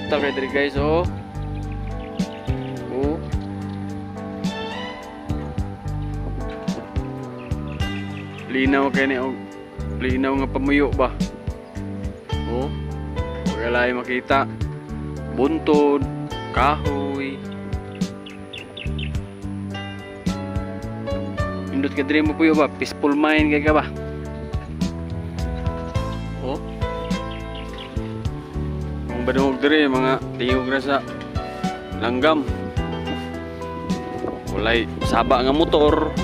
Vista kay diri, guys, oh. Oh. Linaw kay ni og linaw nga pamuyo ba. Oh. Wala makita. Buntod, kahoy. Indot ka diri mo puyo ba? Peaceful mind kay ka ba? Oh. Ang badungog diri mga tingog na sa langgam. Walay saba nga motor.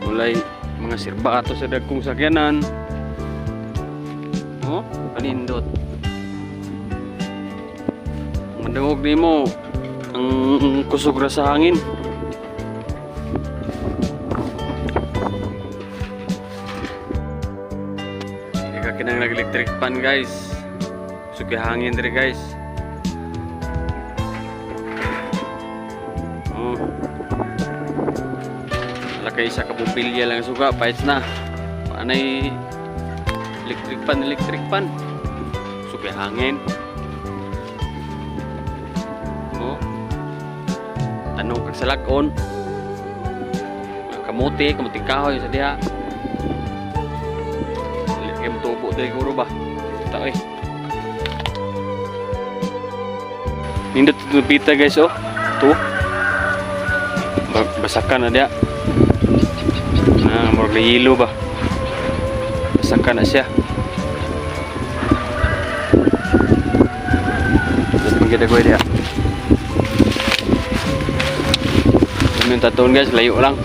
Walay mga sirbato sa dagkong sakyanan. Oh, kanindot. Madungog nimo ang kusog ra sa hangin. Hindi ka kinang nag-electric pan, guys. Kusog kay hangin diri, guys. Oh. Wala kay isa ka bumbilya lang suga, paits na. Paanay electric pan, electric pan. Kusog kay hangin. Oh. Tanong kag salakon. Kamuti, kamuting kahoy sa diha. Dili kay motubo diri guro ba. Ta oy. Nindot ito pita, guys, oh. To. Basakan na diha. Na murag na yelo ba. Basakan na siya. Tapos pang diha. Yung taton, guys, layo lang.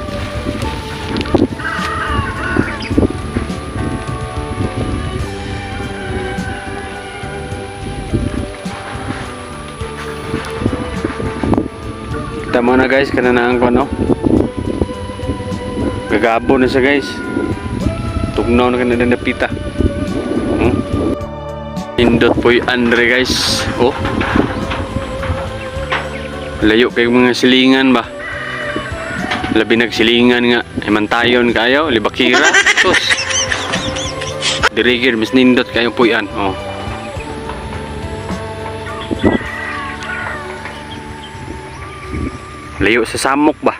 Tama na, guys, kananaan ko no. Gagabo na siya, guys. Tugnaw na kanina napita. Indot po yung Andre, guys. Oh. Layo kay mga silingan ba. Labi nagsilingan nga. Imantayon kayo, libakira. Sus. Dirigir, mas nindot kayo po yan. Oh. Layo sa samok ba?